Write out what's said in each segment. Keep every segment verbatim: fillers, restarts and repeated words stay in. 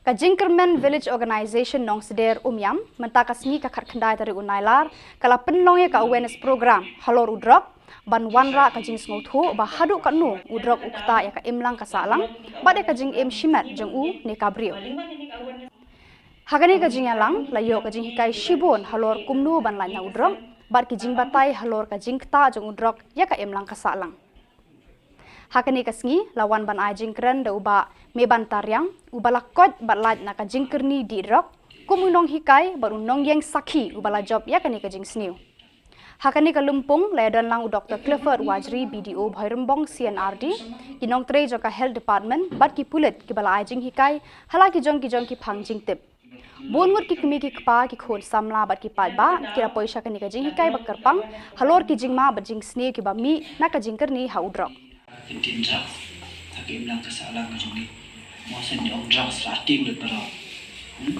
Ka Jingkyrmen Village Organisation Nongsder Umiam, mynta ka sngi ka khatkhyndai tarik u Nailar, ka la pynlong ïa ka awareness program halor u drok, ban wanrah ka jingsngewthuh ba haduh katno u drok u ktah ïa ka imlang ka sahlang, bad ïa ka jingim shimet jong u ne ka briew. Ha kane ka jingïalang, la ïoh ka jinghikai shibun halor kumno ban lait na u drok, bad ki jingbatai halor ka jingktah jong u drok ïa ka imlang ka sahlang. Ha kane ka sngi, la wan ban ai jingkren da u Bah Meban Tariang, uba la koit bad lait na ka jingkyrni dih drok, kum u nonghikai bad u nongïeng sakhi uba la jop ïa kane ka jingsniew. Ha kane ka lympung, la ïadon lang u Doktor Clifford Wajri, B D O Bhoirymbong C and R D, ki nongtrei jong ka Health Department, bad ki pulit kiba la ai jinghikai ha la ki jong ki jong ki phang jingtip. Bun ngut ki kmie ki kpa, ki khun samla bad ki paidbah ki la poi sha kane ka jinghikai ba kyrpang halor ki jingmah bad jingsniew kiba mih na ka jingkyrni ha u drok. Kyntien drugs ha ka imlang ka sahlang ka jong ngi. Mo, sa ngi ong drugs la tieng lut baroh. Hmm?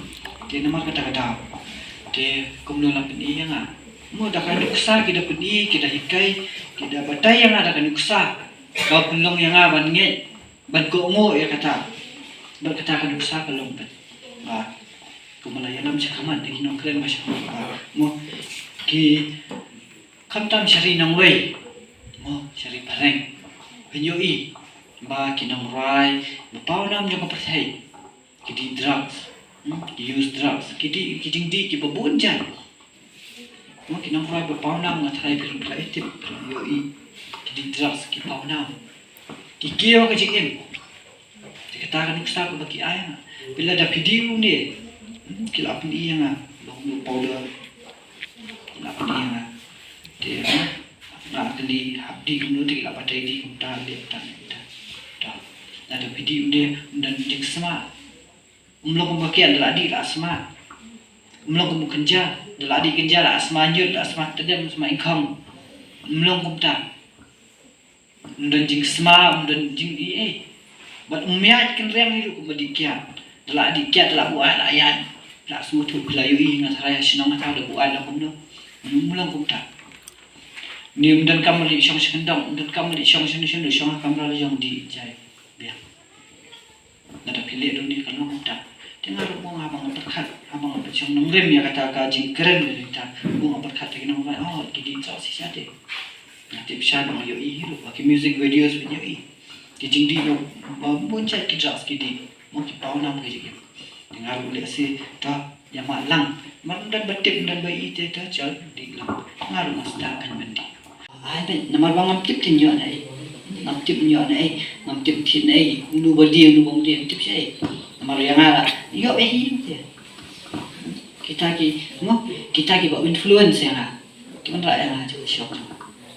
Te namar kata ka daw, te kumno la pyni ïa nga? Mo, da ka nuksa ki da pyni, ki da hikai, ki da batai ïa nga da ka nuksa. Ka pynlong ïa nga ban ngeit, ban kohnguh ïa kata. Bad kata ka nuksa ka long bad, ah, kumba la ïalam shakhmat da ki nongkren ba shakhmat, ah, mo, ki khamtam sha ri nongwei, mo, sha ri phareng, phin ïohi ba ki nongrwai ba pawnam jong ka pyrthei ki dih drugs, hmm, ki use drugs, ki dih, ki jingdih kiba bun jait. Mo, ki nongrwai ba pawnam, nga tharai phi ruh phi la ïa tip, phi la ïohi, ki dih drugs ki pawnam. Ki kiew ka jingim. Te kata ka nuksa kaba ki ai ha nga. Phi la da phi dih ruh ne, hmm, ki la pyni ïa nga, long ruh powder. Ki la pyni ïa nga. Te, hmm, nga kylli, hap dih kumno, te ki la batai dih kumta, leh kumta, leh kumta. Te, lada phi dih ruh ne, ym don jingsma. Ym long kum ka kiad, da la dih la sma. Ym long kum u kynja, da la dih kynja la sma ñiut, la sma tdem, sma ingkhong. Ym long kumta. Ym don jingsma, ym don jing, eh, eh. Bad ym ïaid kynriang hi ruh kumba dih kiad. Da la dih kiad, da la buaid, la ïaid. La sngewthuh, la ïohi, nga tharai ha shnong nga tharai da buaid la kumno. Ym long kumta. Ni ym don kam leit shong sha kyndong, ym don kam leit shong shano shano, shong ha kamra la jong dih jai biang. Lada phi leh ruh ne ka long kumta. Te nga ruh mo, haba nga pyrkhat, haba nga pyrshang nongrim ïa kata ka jingkren ka jingta, mo, nga pyrkhat te ki nongrim, oh, ki dih drugs shisha te. Nga tip shisha ba nga ïohi hi ruh, ba ki music videos ban ïohi. Ki jingdih ba, ba bun jait ki drugs ki dih. Mo, ki pawnam ka jingim. Te nga ruh lehse, to, ïa mad lang. Namar ym don ba tip, ym don ba ïohi te, to, chal, dih lang. Nga ruh nga sdang kan ban dih. Ai, bad namar ba ngam tip te ïoh na ei. Ngam tip ïoh na ei. Ngam tip thied na ei. Uno ba dih, uno bym dih, ngam tip shaei. Namar ïa nga la ïoh ba hi te. Kita ki, mo, kita kiba influence ïa nga. Ki wanrah ïa nga jingshong.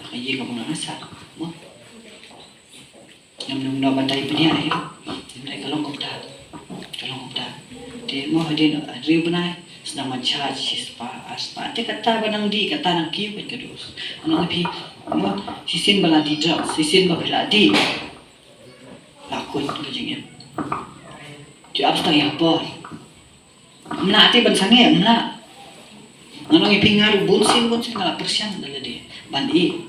Ka ïing kaba nga sah. Mo. Ngam, ngam, ngam batai pynïaid ïa u. Ngam batai, ka long kumta. Ka long kumta. Te mo hadien hynriew bnai, sdang ban charge shispah, arspah. Te kata ba nang dih, kata nang kiew, peit ka dos. Nang phi, mo, shisien ba la dih drugs, shisien ba phi la dih, la kut ka jingim. Te ap sdang ïa ka por. Ym lah te ban sangeh, ym lah. Ngan ong ïa phi, nga ruh bun sien, bun sien nga la pyrshang da lade ban ïeh.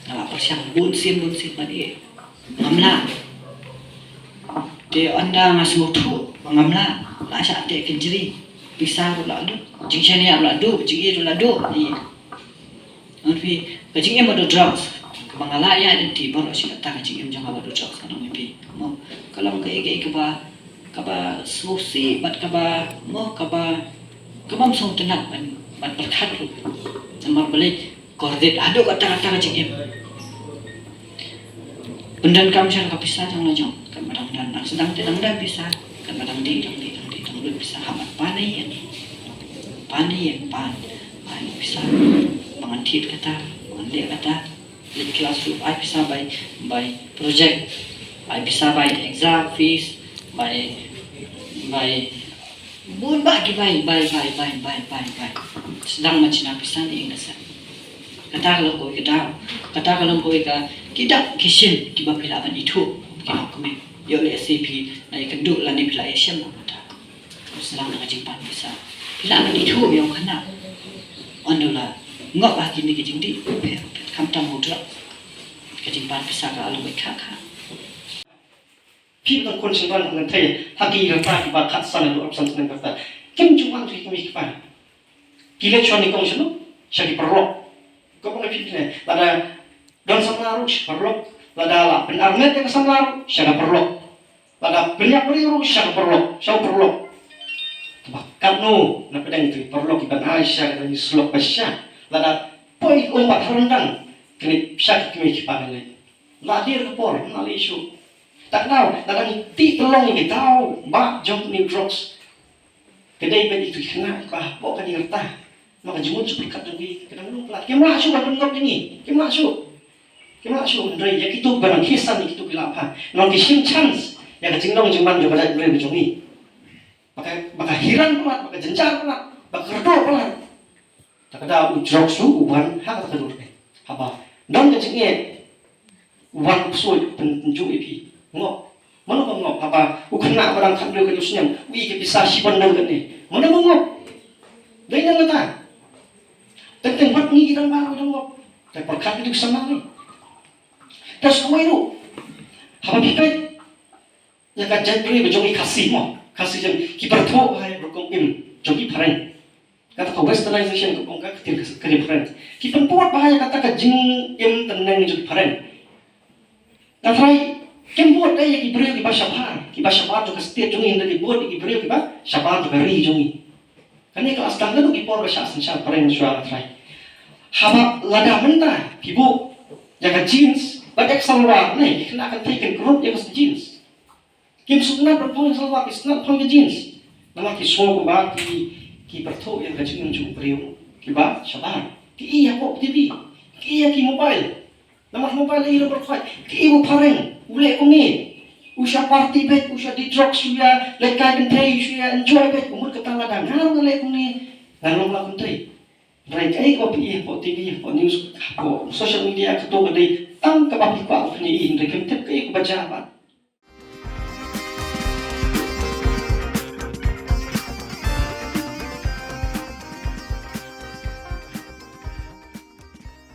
Nga la pyrshang bun sien, bun sien ban ïeh. Ngam lah. Te ynda nga sngewthuh ba ngam lah, la shah teh kynjri. Pisa ruh la duh, jingshaniah ruh la duh, jingïeit ruh la duh. Ïeh. Ngan phi, ka jingim bad u drugs, kaba nga la ïaid lynti baroh shi katta, ka jingim jong nga bad u drugs, ngan ong ïa phi. Mo, ka long kaei kaei kaba, kaba sngewsih bad kaba, mo, kaba, kaba ym sngewtynnat ban, ban pyrkhat ruh. Namar balei, kordit haduh katta katta ka jingim. Pyndonkam sha ka pisa jong la jong, katba dang don, dang sdang te dang don pisa, katba dang dih, dang dih, dang dih, dang lut pisa, hap ban pan ïa ïing. Pan ïa ïing, pan. Ai pisa, ba ngan thied kata, ba ngan leh kata. Leit klas ruh, ai pisa bai, bai project. Ai pisa bai exam fees, bai, bai bun bah ki bai, bai, bai. Sdang ban shna pisa na ïing ka sem. Kata ka long kawei ka daw. Kata ka long kawei ka, ki dak ki shin kiba phi lah ban ithuh, ki nongkmie. Ïoh lehse phi la ïakynduh lane phi la ïashem na kata. Sdang na ka jingpan pisa. Phi lah ban ithuh ïa u khynnah. Ynda u la ngop ha kine ki jingdih, khamtam u drugs, ka jingpan pisa ka long kawei ka kha. Phi ba dang khun shynrang khun kynthei ha ki rta kiba khatsan haduh arphew san snem ka rta, kim ju wan ki kmie ki kpa. Ki leit sha nyngkong shano? Sha ki paralok. Ko ba ngi phi ne, lada don samla ruh sha paralok, lada la pynarmet ïa ka samla ruh sha ka paralok, lada pynïap briew ruh sha ka paralok, sha u paralok. Te ba katno na pdeng te paralok kiban ai sha ka dang shlok ba sha, lada poi um ba ha ryndang, kane sha ki kmie ki kpa leit. La dier ka por, na lei shuh. Te kata, lada ngi tih pynlong ïa ki daw ba jong ki drugs, ka dei ban ïa ki khynnah kiba hapoh kane ka rta. Ma ka jingmut shu pyrkhat jong ki, ka dang rung palat. Kim lah shuh ban pynngop ïa ngi. Kim lah shuh. Kim lah shuh, hynrei ïa kito ba nang khie san, ïa kito ki la pha, nang ki shim chance ïa ka jinglong jingman jong ka jaitbynriew ka jong ngi. Ba ka, ba ka hiran palat, ba ka jynjar palat, ba ka kyrdoh palat. Te ka da u drugs ruh u wan ha kata ka dur. Haba don ka jingeh, u wan u ksuid, pyn, pynjur ïa phi. Ngop. Mano ba ngop? Haba u khynnah ba dang khathynriew khathynñiew snem u ïoh ïa ka pisa shibun dang kane, mano ba ngop? Dei na kata. Teng teng wat ngi ki rangbah ruh dang ngop. Te pyrkhat ïa ki samla ne. Te sa kawei ruh, haba phi peit ïa ka jaitbynriew ka jong ngi Khasi mo, Khasi jong ngi, ki pyrthuh ha ka rukom im jong ki phareng. Kata ka westernization ka ong ka ktien ka, ka phareng. Ki pynbud bha ïa kata ka jingim tneng jong ki phareng. Nga tharai kim bud de ïa ki briew kiba shabar, kiba shabar jong ka state jong ngi, hynrei ki bud ïa ki briew kiba shabar jong ka ri jong ngi. Kane ka la sdang naduh ki por ba shah synshar phareng shuwa, nga tharai. Haba lada mynta ki buh ïa ka jeans bad ïa ka salwar ne, ki khynnah kynthei kin krup ïa ka jeans. Kim sngewtynnat ban phong ïa ka salwar, ki sngewtynnat phong ïa ka jeans. Namar ki sngew kumba ki, ki pyrthuh ïa ka jingim jong u briew kiba shabar. Ki i hapoh T V, ki i ha ki mobile. Namar mobile i ruh ba khot, ki i u phareng u leh kumne. U sha party beit, u sha die drugs, u sha leit kai kynthei, u sha enjoy beit. Ka mut kata, lada nga ruh nga leh kumne, ngan long la kynthei. Hynrei kaei kaba phi i hapoh T V, hapoh news, hapoh social media, kato ka dei tang kaba phi kwah ban ïohi, hynrei phim tip kaei kaba jia pat.